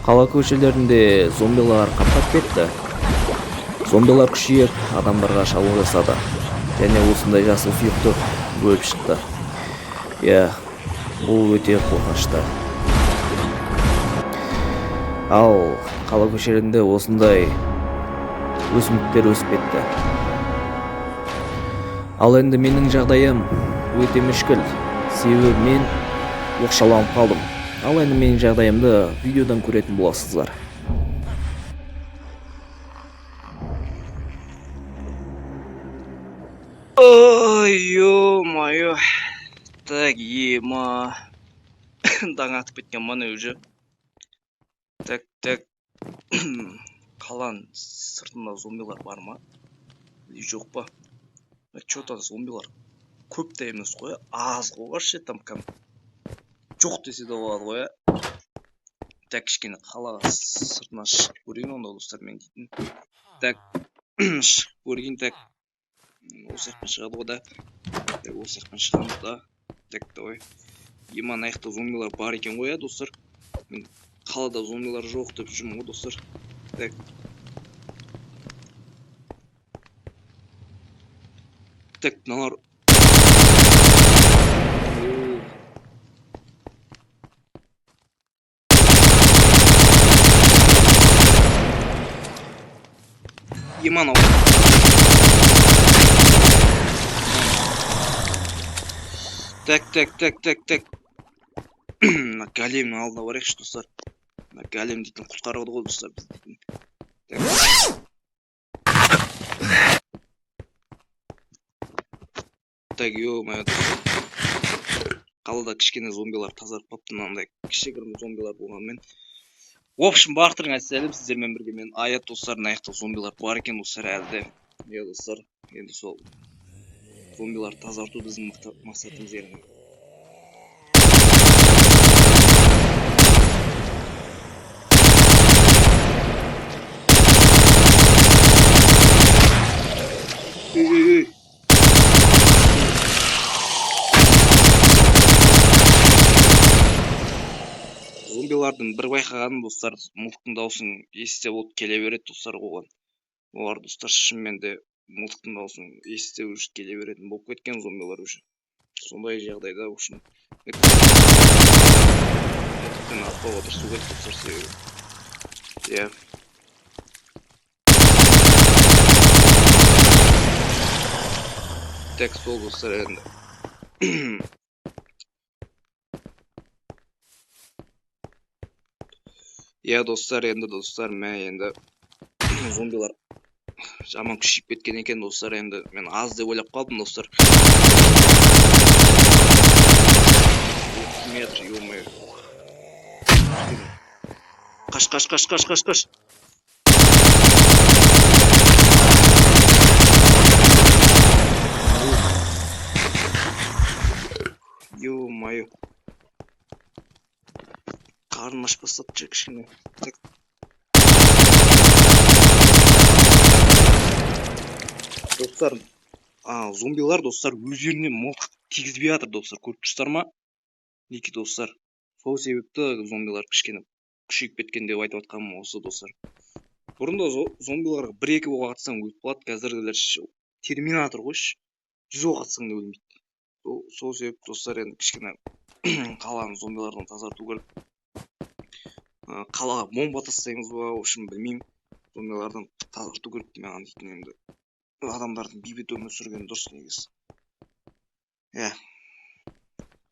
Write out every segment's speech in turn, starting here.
Қала көшелерінде зомбилар қаптап кетті. Зомбилар күшейіп, адамдарға шабуыл жасады. Және осындай жасыл сұйықтық бөліп шықты. Иә, бұл өте қорқынышты. Ал қала көшелерінде осындай өсімдіктер өсіп кетті. Ал енді менің жағдайым өте мүшкіл. Себебі мен оқшауланып қалдым. Ал енді менің жағдайымды видеодан көретін боласыздар. Ой, ё-моё. Так, ема. Таң атып кеткен міне уже. Так, так. Қаланың сыртында зомбилар бар ма? Или жоқ па? Че-то зомбилар көп те емес қой, аз ғой вообще, там кәдімгі жоқ десе де болады ғой, иә. Так, кішкене қалаға сыртына шығып көрейін онда, достар, мен дейтін. Так, шығып көрейін, так. Осы жақтан шығады ғой да. Так, осы жақтан шығамыз да. Так, давай. Ема, ана жақта зомбилар бар екен ғой, иә, достар. Мен қалада зомбилар жоқ деп жүрмін ғой, достар. Так. Так, мыналар. О. Ема, анау. Так, так, так, так, так. Мына големнің алдына барайықшы, достар. Мына голем дейтін құтқарады ғой, достар, бізді дейтін. Так. Так, ё-моё. Қалада кішкене зомбилар тазарып қалыпты, мынандай кішігірім зомбилар болғанымен. В общем, барлықтарыңа сәлем, сіздермен бірге мен Аят, достар. Мына жақта зомбилар бар екен, достар, әлі де. Иә, достар, енді сол зомбиларды тазарту біздің мақсатымыз яғни. Ей, ей, ей. Зомбилардың бір байқағаным, достар, мылтықтың дауысын естісе болды, келе береді, достар, оған. Олар, достар, шынымен де мылтықтың дауысын естісе уже келе беретін болып кеткен зомбилар уже. Сондай жағдайда, в общем, мылтықпен атпауға тырысу керек, достар, себебі. Иә. Так, сол, достар, енді. Иә, достар, енді, достар, мә, енді зомбилар жаман күшейіп кеткен екен, достар, енді мен аз деп ойлап қалдым, достар. 30 метр, ё-моё. Қаш, қаш, қаш, қаш, қаш, қаш. Ё-моё. Қарным аш бастады кішкене. Так. Достар, зомбилар, достар, өздеріне мылтық тигізбей жатыр, достар, көріп тұрсыздар ма? Мінекей, достар. Сол себепті зомбилар кішкене күшейіп кеткен деп айтып жатқаным осы, достар. Бұрында зомбиларға бір-екі оқ атсаң өліп қалады, қазіргілер терминатор ғой, 100 оқ атсаң да өлмейді. Сол себепті, достар, енді кішкене қаланы зомбилардан тазарту керек. Қалаға бомба тастаймыз ба, в общем, білмеймін. Зомбилардан тазарту керек маған дейтін енді. Адамдардың бейбіт өмір сүргені дұрыс негізі. Иә.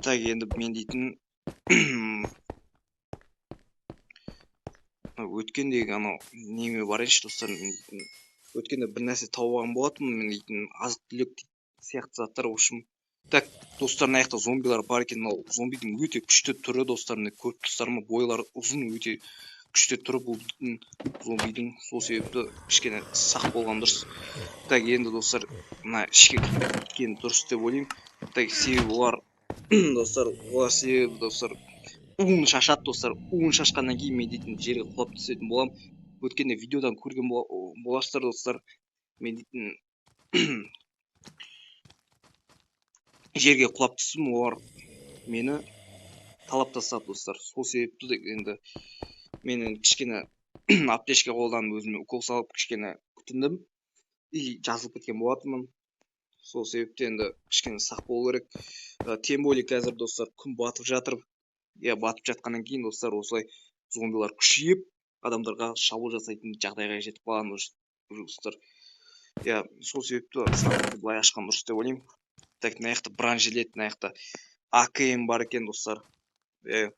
Так, енді мен дейтін өткендегі анау неме барайыншы, достар, мен дейтін. Өткенде бір нәрсе тауып алған болатынмын, мен дейтін, азық-түлік сияқты заттар, в общем. Так, достар, мына жақта зомбилар бар екен. Мынау зомбидің өте күшті түрі, достар, міне көріп тұрсыздар ма, бойлары ұзын, өте күшті түрі бұл дейтін зомбидің. Сол себепті кішкене сақ болған дұрыс. Так, енді, достар, мына ішке кіріп кеткен дұрыс деп ойлаймын. Так, себебі олар, достар, олар себебі, достар, уын шашады, достар. Уын шашқаннан кейін мен дейтін жерге құлап түсетін боламын. Өткенде видеодан көрген боласыздар, достар. Мен дейтін жерге құлап түстім, олар мені талап тастады, достар. Сол себепті де енді Мен енді кішкене аптечка қолданып өзіме укол салып кішкене күтіндім и жазылып кеткен болатынмын. Сол себепті енді кішкене сақ болу керек. Тем более қазір достар күн батып жатыр. Иә, батып жатқаннан кейін достар осылай зомбилар күшейіп адамдарға шабуыл жасайтын жағдайға жетіп қалған уже достар. Иә, сол себепті сандықты былай ашқан дұрыс деп ойлаймын. Так, мына жақта бронежилет, мына жақта АКМ бар екен достар. Иә.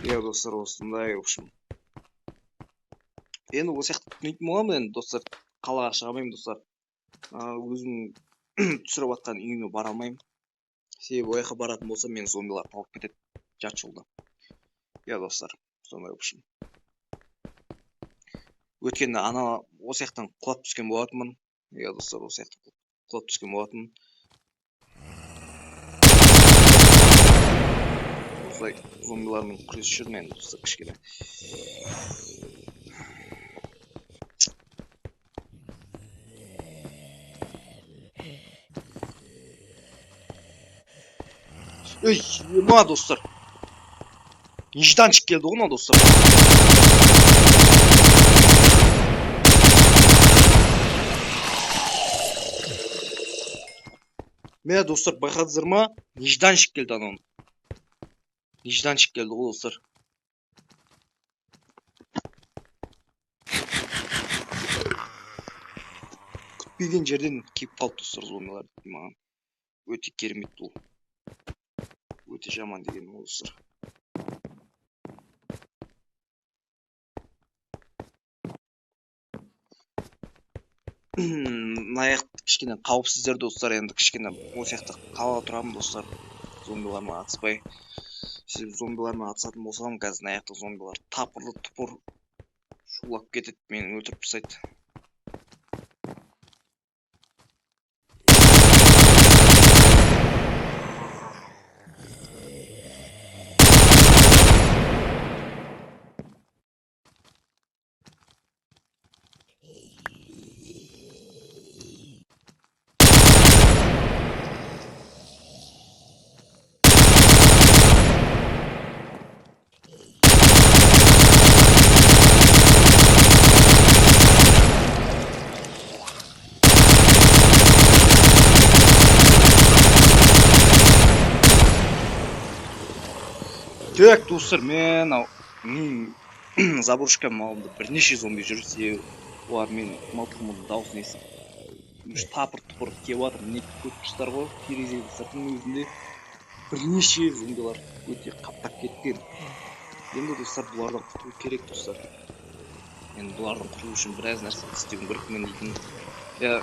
Иә достар, осындай, в общем. Енді осы жақта түнейтін боламын енді достар, қалаға шыға алмаймын достар. Өзім түсіріп жатқан үйіме бара алмаймын. Себебі ол жаққа баратын болсам мені зомбилар тауып кетеді жарты жолда. Иә достар, сондай, в общем. Өткенде ана осы жақтан құлап түскен болатынмын. Иә достар, осы жақтан құлап түскен болатынмын. Осылай зомбилармен күресіп жүрмін енді достар кішкене. Ей, ема достар. Нежданчик келді ғой мына достар. Мә достар, байқадыңыздар ма? Нежданчик келді анау. Нежданчик келді ғой достар. Күтпеген жерден келіп қалды достар зомбилар маған. Өте керемет бұл. Өте жаман деген ол достар. Мына аяқ кішкене қауіпсіздер достар, енді кішкене осы жақта қала тұрамын достар. Зомбилармен атыспай. Себебі зомбилармен атысатын болсам, қазір мына жақта зомбилар тапырлы тұпыр шулап кетеді, мені өлтіріп тастайды. Так, достар, мен ау, заброшканың алдында бірнеше зомби жүр, себебі олар менің мылтығымның дауысын естіп, уже тапыр-тұпыр келіп жатыр. Міне көріп тұрсыздар ғой, терезенің сыртының өзінде бірнеше зомбилар өте қаптап кеткен. Енді достар, бұлардан құтылу керек достар. Енді бұлардан құтылу үшін біраз нәрсе істеуім керек мен дейтін. Иә,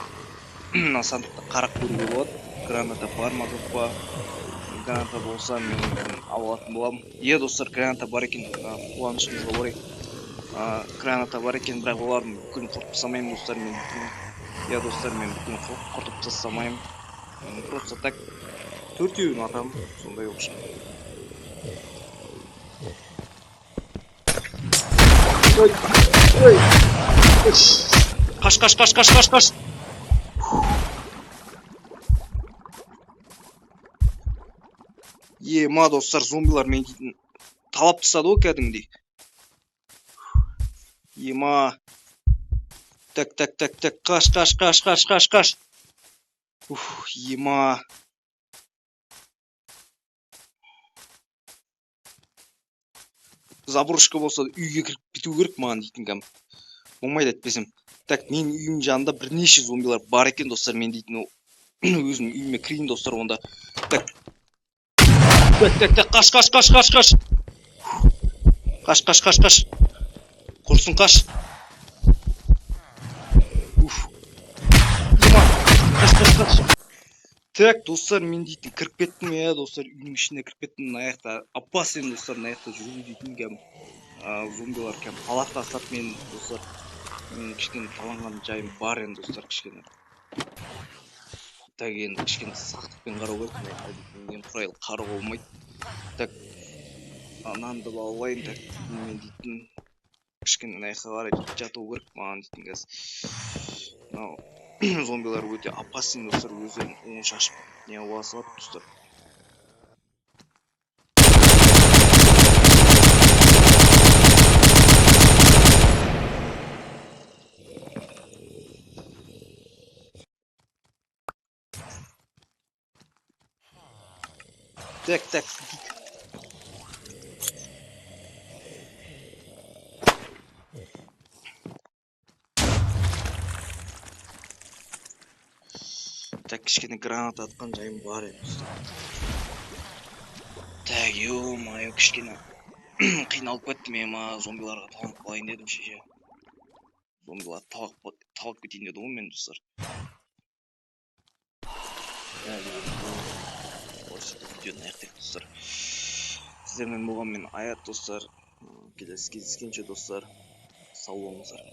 мына сандықты қарап көруге болады. Граната бар ма, жоқ па? Граната болса мен алатын боламын. Иә достар, граната бар екен, қуанышымызға орай. Граната бар екен, бірақ олардың бүкілін құртып тастамаймын достар мен. Иә достар, мен бүкілін құртып тастамаймын. Просто так төртеуін атамын, сондай в общем. Ой, ой, ой. Қаш, қаш, қаш, қаш, қаш, қаш. Ема достар, зомбилар мен дейтін талап тастады ғой кәдімгідей. Ема. Так, так, так, так, қаш, қаш, қаш, қаш, қаш, қаш. Уф, ема. Заброшка болса үйге кіріп кету керек маған дейтін кәдімгі. Болмайды әйтпесем. Так, менің үйімнің жанында бірнеше зомбилар бар екен достар, мен дейтін өзімнің үйіме кірейін достар онда. Так. Так, так, так, қаш, қаш, қаш, қаш, қаш. Қаш, қаш, қаш, қаш. Құрсын, қаш. Уф. Ема, қаш, қаш, қаш. Так, достар, мен дейтін кіріп кеттім, иә, достар, үйдің ішіне кіріп кеттім. Мына жақта опасен, достар, мына жақта жүру дейтін кәдімгі, зомбилар кәдімгі талап тастап мен, достар, мен кішкене таланған жайым бар енді, достар, кішкене. Так, енді кішкене сақтықпен қарау керек, мына жақта дейтін немқұрайлы қарауға болмайды. Так, ананды алайын, так, мен дейтін кішкене мына жаққа қарай жату керек маған дейтін қазір. Мынау зомбилар өте опасный достар, өздерін уын шашып не қыла салады достар. Так, так. Так, кішкене граната атқан жайым бар еді, достар. Так, ё-моё, кішкене қиналып кеттім мен, ма, зомбиларға таланып қалайын дедім шеше. Зомбилар талап кетейін деді ғой мен, достар. Осы видеоны аяқтайық, достар. Сіздермен болған мен, Аят, достар. Келесі кездескенше, достар. Сау болыңыздар.